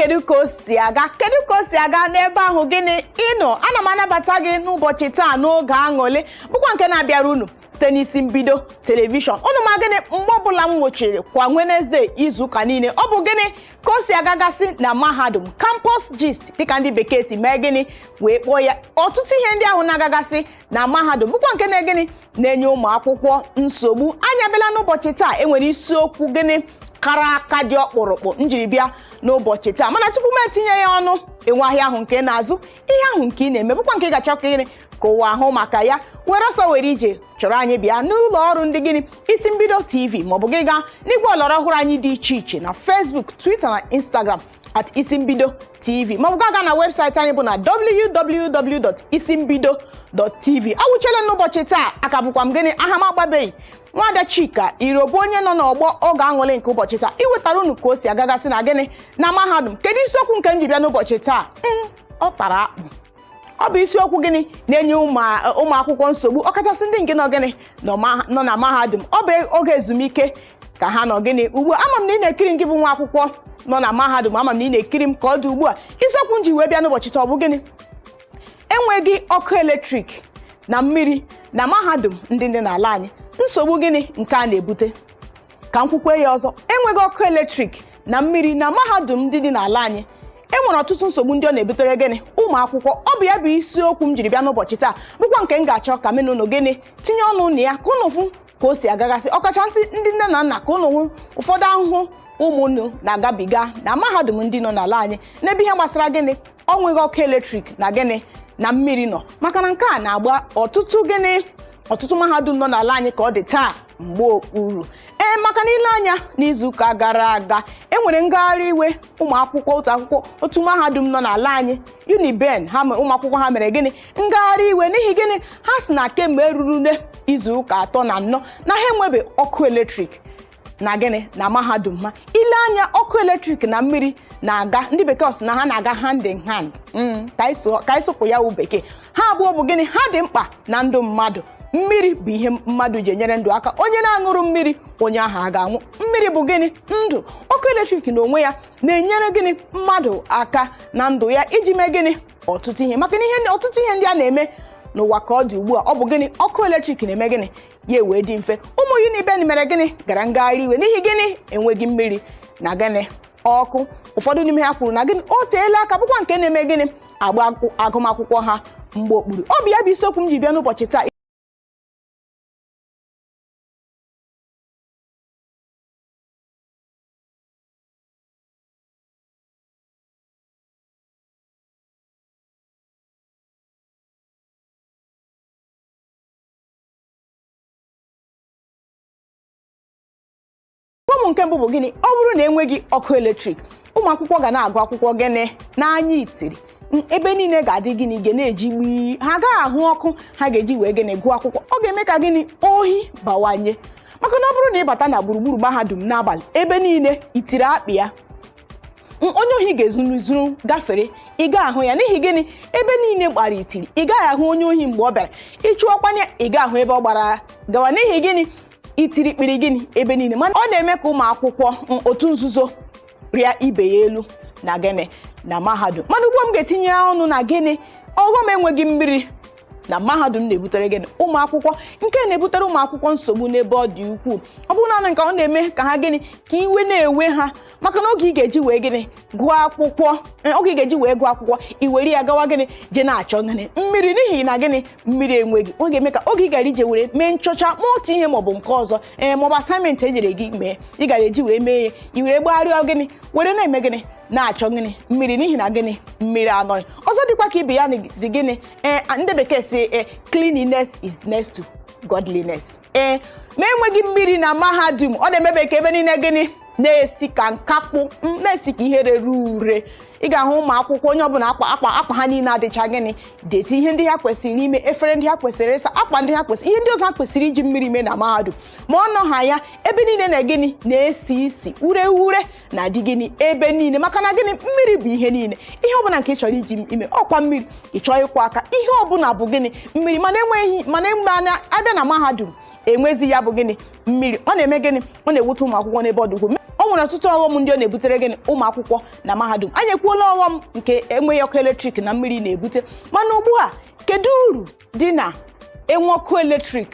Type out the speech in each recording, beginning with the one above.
Kedu ka o si aga? Kedu ka o si aga n'ebe ahụ gịnị ịnọ? Ana m anabata gị n'ụbọchị taa n'oge aṅụlị, bụkwa nke na-abịara unu site n'isi mbido telivishọn. Unu ma gịnị, mgbe ọbụla m nwụchiri kwa Wenezdee izuụka niile, ọ bụ gịnị ka o si agagasị na mahadum, campus gist, dịka ndị bekee si mee gịnị wee kpọọ ya. Ọtụtụ ihe ndị ahụ na-agagasị na mahadum bụkwa nke na gịnị na-enye ụmụ akwụkwọ nsogbu. Anyị abịala n'ụbọchị taa. Enwere isiokwu gịnị kara aka dị ọkpụrụkpụ m jiri bịa n'ụbọchị taa, mana tupu m etinye ya ọnụ, enwe ahịa ahụ nke na-azụ ihe ahụ nke ị na-eme, bụkwa nke ị ga-achọ ka gịnị ka ụwa ahụ maka ya, were ọsọ were ije chọrọ anyị bịa n'ụlọ ọrụ ndị gịnị isi mbido TV, maọbụ gị gaa n'igwe ọlọrọ ọhụrụ anyị dị iche iche na Facebook, Twitter na Instagram @isimbido tv, maọbụ gaa na webụsaịtị anyị bụ na www.isimbido.tv. Awụchela n'ụbọchị taa. Aka bụkwa m gịnị, aha m agbabeghị, Nwada Chika Iro, bụ onye nọ n'ọgbọ oge aṅụrị nke ụbọchị taa iwetara unu ka o si agagasị na gịnị na mahadum. Kedu isiokwu nke m ji bịa n'ụbọchị taa? Ọ tara akpụ. Ọ bụ isiokwu gịnị na-enye ụmụ akwụkwọ nsogbu, ọkachasị ndị nke nọ gịnị nọ na mahadum. Ọ bụ oge ezumike ka ha nọ gịnị ugbu a. Ama m na ị na-ekiri, gị bụ nwa akwụkwọ nọ na mahadum, ama m na ị na-ekiri m ka ọ dị ugbu a. Isiokwu m ji wee bịa n'ụbọchị taa ọ bụ gịnị? Enweghị ọkụ eletrik na mmiri na mahadum ndị dị n'ala anyị, nsogbu gịnị nke a na-ebute? Ka m kwukwe ya ọzọ, enweghị ọkụ eletrik na mmiri na mahadum ndị dị n'ala anyị, e nwere ọtụtụ nsogbu ndị ọ na-ebutere gịnị ụmụ akwụkwọ. Ọ bụ ya bụ isiokwu m jiri bịa n'ụbọchị taa, bụkwa nke m ga-achọ ka mụ na unu gịnị tinye ọnụ na ya, ka unu fụ ka o si agagasị, ọkachasị ndị nne na nna, ka unu hụ ụfọdụ ahụhụ ụmụnnu na-agabiga na mahadum ndị nọ n'ala anyị n'ebe ihe gbasara gịnị ọ nweghị ọkụ eletrik na gịnị na mmiri nọ, maka na nke a na-agba ọtụtụ gịnị ọtụtụ mahadum nọ n'ala anyị ka ọ dị taa mgbe okpuru. Ee, maka na ile anya n'izuụka gara aga, e nwere ngagharị iwe ụmụ akwụkwọ otu akwụkwọ otu mahadum nọ n'ala anyị, Uniben. Ha ụmụ akwụkwọ ha mere gịnị ngagharị iwe n'ihi gịnị? Ha si na kemgbe ruru ne izuụka 3 na 4 na ha enwebe ọkụ eletrik na gịnị na mahadum ha. Ile anya, ọkụ eletrik na mmiri na-aga, ndị bekee sị na ha na-aga hand in hand. Ka anyị sụpụ ya wụ bekee. Ha abụọ bụ gịnị, ha dị mkpa na ndụ mmadụ. Mmiri bụ ihe mmadụ ji enyere ndụ aka. Onye na-aṅụrụ mmiri, onye ahụ a ga-anwụ. Mmiri bụ gịnị? Ndụ. Ọkụ eletrik na onwe ya na-enyere gịnị mmadụ aka na ndụ ya iji mee gịnị ọtụtụ ihe, maka na ihe ọtụtụ ihe ndị a na-eme n'ụwa ka ọ dị ugbu a, ọ bụ gịnị ọkụ eletrik na-eme gịnị ya ewee dị mfe. Ụmụ Uniben mere gịnị gara ngagharị iwe n'ihi gịnị? Enweghị mmiri na gịnị ọkụ. Ụfọdụ n'ime ha kwuru na gịnị o teela aka, bụkwa nke na-eme gịnị agba agụmakwụkwọ ha mgbe okpuru. Ọ bụ ya bụ isiokwu m ji bịa n'ụbọchị taa. Ọghọm nke mbụ bụ gịnị? Ọ bụrụ na enweghị ọkụ eletrik, ụmụ akwụkwọ ga na-agụ akwụkwọ gịnị n'anya itiri. Ebe niile ga-adị gịnị ga na-eji gbii, ha agaghị ahụ ọkụ ha ga-eji wee gịnị gụọ akwụkwọ. Ọ ga-eme ka gịnị ohi bawanye, maka na ọ bụrụ na ị bata na gburugburu mahadum n'abalị, ebe niile itiri akpị ya, onye ohi ga-ezuru zuru gafere, ị ga-ahụ ya. N'ihi gịnị? Ebe niile gbara itiri, ị gaghị ahụ onye ohi mgbe ọ bịara ịchụọkwanye, ị ga-ahụ ebe ọ gbara gawa. N'ihi gịnị? Itiri kpiri gịnị ebe niile. Mana ọ na-eme ka ụmụ akwụkwọ otu nzuzo rịa ibe ya elu na gịnị na mahadum. Mana ugbu m ga-etinye ọnụ na gịnị ọghọm enweghị mmiri na mahadum na-ebutere gịnị ụmụ akwụkwọ, nke na-ebutere ụmụ akwụkwọ nsogbu n'ebe ọ dị ukwuu. Ọ bụrụ naanị nke ọ na-eme ka ha gịnị ka iwe na-ewe ha, maka na oge ị ga-eji wee gịnị gụọ akwụkwọ, oge ị ga-eji wee gụọ akwụkwọ, i were ya gawa gịnị je na-achọ gịnị mmiri, n'ihi na gịnị mmiri enweghị. Ọ ga-eme ka oge ị gara ije were mee nchọcha ma otu ihe maọbụ nke ọzọ, ee, maọbụ assignment e nyere gị mee, ị gara eji wee mee ya, i were gbagharịa gịnị were na-eme gịnị na-achọ gịnị mmiri, n'ihi na gịnị mmiri anọghị. Ọzọ dịkwa ka ibe ya dị gịnị, ee, ndị bekee si, ee, cleanliness is next to godliness. Ee, ma enweghị mmiri na mahadum, ọ na-emebe ka ebe niile gịnị na-esi ka nkakpụ, na-esi ka ihe rere ure. Ị ga-ahụ ụmụ akwụkwọ, onye ọbụla akwa ha niile adịcha gịnị deti, ihe ndị ha kwesịrị ime, efere ndị ha kwesịrị ịsa, akwa ndị ha kwesịrị, ihe ndị ọzọ ha kwesịrị iji mmiri mee na mahadum, ma ọ nọ ha ya, ebe niile na gịnị na-esi isi ure ure na-adị gịnị ebe niile. Maka na gịnị? Mmiri bụ ihe niile. Ihe ọbụla nke ị chọrọ iji ime, ọkwa mmiri. Ị chọọ ịkwọ aka, ihe ọbụla bụ gịnị mmiri. Mana enweghị, mana enwe abịa na mahadum, enwezi ya bụ gịnị mmiri. Ọ na-eme gịnị? Ọ na-ewute ụmụ akwụkwọ n'ebe ọ dị ukwuu. O nwere ọtụtụ ọghọm ndị ọ na-ebutere gịnị ụmụ akwụkwọ na mahadum. Anyị ekwuola ọghọm nke enweghị ọkụ eletrik na mmiri na-ebute, mana ugbu a, kedu uru dị na enwe ọkụ eletrik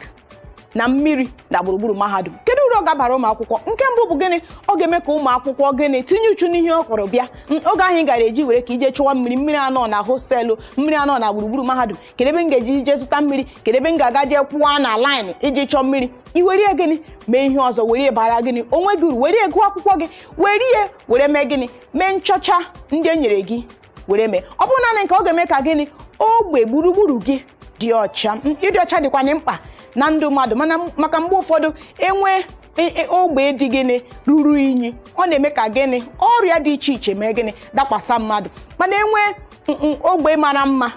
na mmiri na gburugburu mahadum? Kedu uru ọ ga-abara ụmụ akwụkwọ? Nke mbụ bụ gịnị? Ọ ga-eme ka ụmụ akwụkwọ gịnị tinye uchu n'ihe ọ kpọrọ bịa. Oge ahụ ị gara eji were ka ije chụwa mmiri, mmiri anọ na hostelụ, mmiri anọ na gburugburu mahadum, kedu ebe m ga-eji ije zụta mmiri? Kedu ebe m ga-aga jee kwụọ na line iji chọọ mmiri? I were gịnị mee ihe ọzọ, were bara gịnị onwe gị uru, were gụọ akwụkwọ gị, were were mee gịnị, mee nchọcha ndị e nyere gị were mee. Ọ bụrụ naanị nke ọ ga-eme ka gịnị ogbe gburugburu gị dị ọcha. Ịdị ọcha dịkwana mkpa na ndụ mmadụ, mana maka mgbe ụfọdụ enwe ogbe dị gịnị ruru unyi, ọ na-eme ka gịnị ọrịa dị iche iche mee gịnị dakwasa mmadụ. Mana enwe ogbe mara mma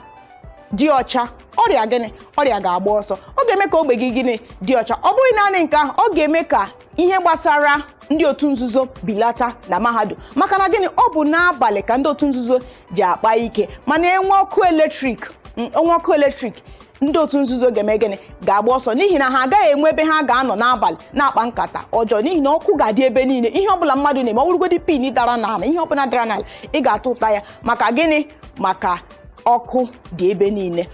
dị ọcha, ọrịa gịnị ọrịa ga-agba ọsọ. Ọ ga-eme ka ogbe gị gịnị dị ọcha. Ọ bụghị naanị nke ahụ, ọ ga-eme ka ihe gbasara ndị otu nzuzo bilata na mahadum, maka na gịnị, ọ bụ n'abalị ka ndị otu nzuzo ji akpa ike. Mana enwe ọkụ eletrik, onwe ọkụ eletrik, ndị otu nzuzo ga-eme gịnị, ga-agba ọsọ, n'ihi na ha agaghị enwe ebe ha ga-anọ n'abalị na-akpa nkata ọjọọ, n'ihi na ọkụ ga-adị ebe niile. Ihe ọbụla mmadụ na-eme, ọ bụrụgodị pin dara n'ala, ihe ọbụla dara n'ala, ị ga-atụ ụta ya. Maka gịnị? Maka ọkụ dị ebe niile.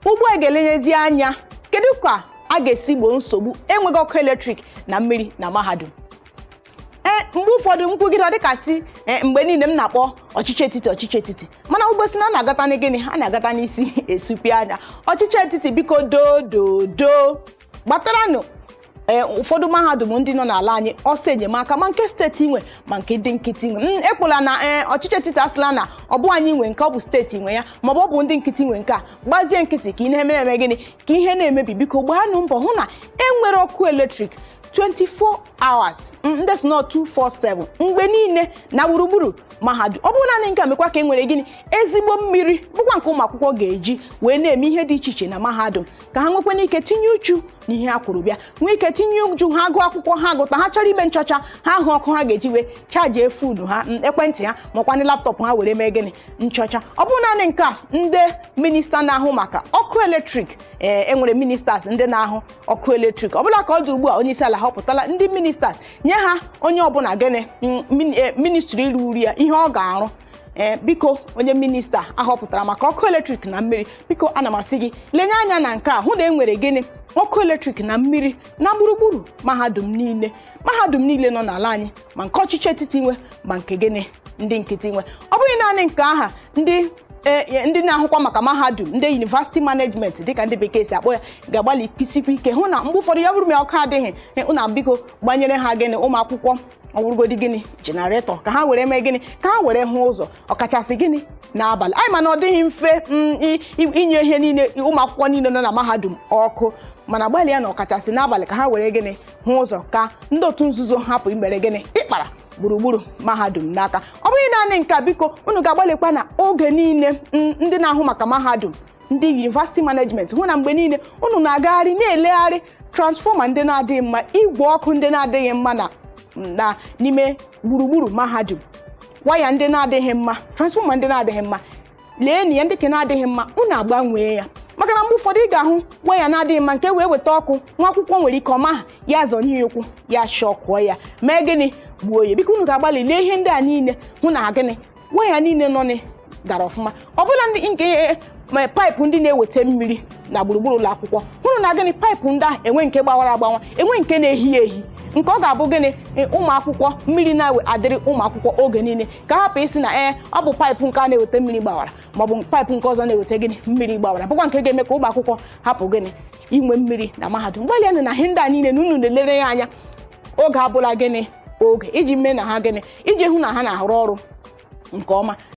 Ugbu a ga-elenyezi anya kedu ka a ga-esi gboo nsogbu enweghị ọkụ eletrik na mmiri na mahadum. Mgbe ụfọdụ nkwugide ọ dịkasị mgbe niile m na-akpọ ọchịchị etiti, ọchịchị etiti, mana ugbosi na a na-agata gịnị, a na-agata n'isi esupi anya. Ọchịchị etiti, biko, doo doo doo, gbataranụ ụfọdụ mahadum ndị nọ n'ala anyị ọsọ enyemaka, ma nke steeti nwe ma nke ndị nkịtị nwe. Ekwela na ọchịchị etiti asịla na ọ bụ anyị nwe nke, ọ bụ steeti nwe ya, maọbụ ọ bụ ndị nkịtị nwe nke a. Gbazie nkịtị ka ihe na-eme eme gịnị, ka ihe na-emebi. Biko, gbaanụ mbọ hụ na e nwere ọkụ eletrik 24 hours, ndị si nọ 247, mgbe niile na gburugburu mahadum. Ọ bụrụ naanị nke a, mekwa ka e nwere gịnị ezigbo mmiri, bụkwa nke ụmụ akwụkwọ ga-eji wee na-eme ihe dị iche iche na mahadum, ka ha nwekwana ike tinye uchu n'ihe ha kwuru bịa, nwee ike tinye uchu ha gụọ akwụkwọ ha gụta, ha chọrọ ime nchọcha ha, hụ ọkụ ha ga-eji wee charge phone ha, ekwentị ha, makwa laptop ha were mee gịnị nchọcha. Ọ bụrụ naanị nke a, ndị minista na-ahụ maka ọkụ eletrik, enwere ministers ndị na-ahụ ọkụ eletrik. Ọ bụla ka ọ dị ugbu a, onye isi ala họpụtala ndị ministers, nye ha onye ọbụla gịnị ministry ruru ya ihe ọ ga-arụ. Biko, onye minista ahọpụtara maka ọkụ eletrik na mmiri, biko, ana m asị gị lenye anya na nke a, hụ na e nwere gịnị ọkụ eletrik na mmiri na gburugburu mahadum niile, mahadum niile nọ n'ala anyị, ma nke ọchịchị etiti nwe ma nke gịnị ndị nkịtị nwe. Ọ bụghị naanị nke aha, ndị na-ahụkwa maka mahadum, ndị university management dịka ndị bekee si akpọ ya, ga-agbalị pisikwa ike hụ na mgbe ụfọdụ ya bụrụ ma ọkụ adịghị, ụna biko gbanyere ha gịnị ụmụ akwụkwọ, ọwụrụgodi gịnị generator, ka ha were mee gịnị, ka ha were hụ ụzọ, ọkachasị gịnị n'abalị anyị. Mana ọ dịghị mfe inye ihe niile ụmụ akwụkwọ niile nọ na mahadum ọkụ, mana gbalịa na ọkachasị n'abalị ka ha were gịnị hụ ụzọ, ka ndị otu nzuzo hapụ imere gịnị ịkpara gburugburu mahadum n'aka. Ọ bụghị naanị nke a, biko, unu ga-agbalịkwa na oge niile ndị na-ahụ maka mahadum, ndị university management, hụ na mgbe niile unu na-agagharị na-elegharị transformer ndị na-adịghị mma, igwe ọkụ ndị na-adịghị mma na n'ime gburugburu mahadum, waya ndị na-adịghị mma, transformer ndị na-adịghị mma. Lee na ya ndị ke na-adịghị mma, unu agbanwee ya, maka na mgbe ụfọdụ ị ga-ahụ waya na-adịghị mma nke wee weta ọkụ, nwa akwụkwọ nwere ike ọma ya zọnye ya ụkwụ, ya shọkụọ ya, mee gịnị, gbuo ya. Biko, unu ga-agbalị lee ihe ndị a niile, hụ na gịnị waya niile nọ gara ọfụma, ọbụla ndị nke ma paịpụ ndị na-eweta mmiri na gburugburu ụlọ akwụkwọ, hụrụ na gịnị paịpụ ndị ahụ enwe nke gbawara agbawa, enwe nke na-ehi ehi, nke ọ ga-abụ gịnị ụmụ akwụkwọ mmiri na-adịrị ụmụ akwụkwọ oge niile, ka hapụ isi na ọ bụ paịpụ nke a na-eweta mmiri gbawara, maọbụ paịpụ nke ọzọ na-eweta gịnị mmiri gbawara, bụkwa nke ga-eme ka ụmụ akwụkwọ hapụ gịnị inwe mmiri na mahadum. Gbalịanụ na ihe ndị a niile na unu na-elere ya anya oge abụla gịnị oge iji mee na ha gịnị iji hụ na ha na-arụ ọrụ nke ọma.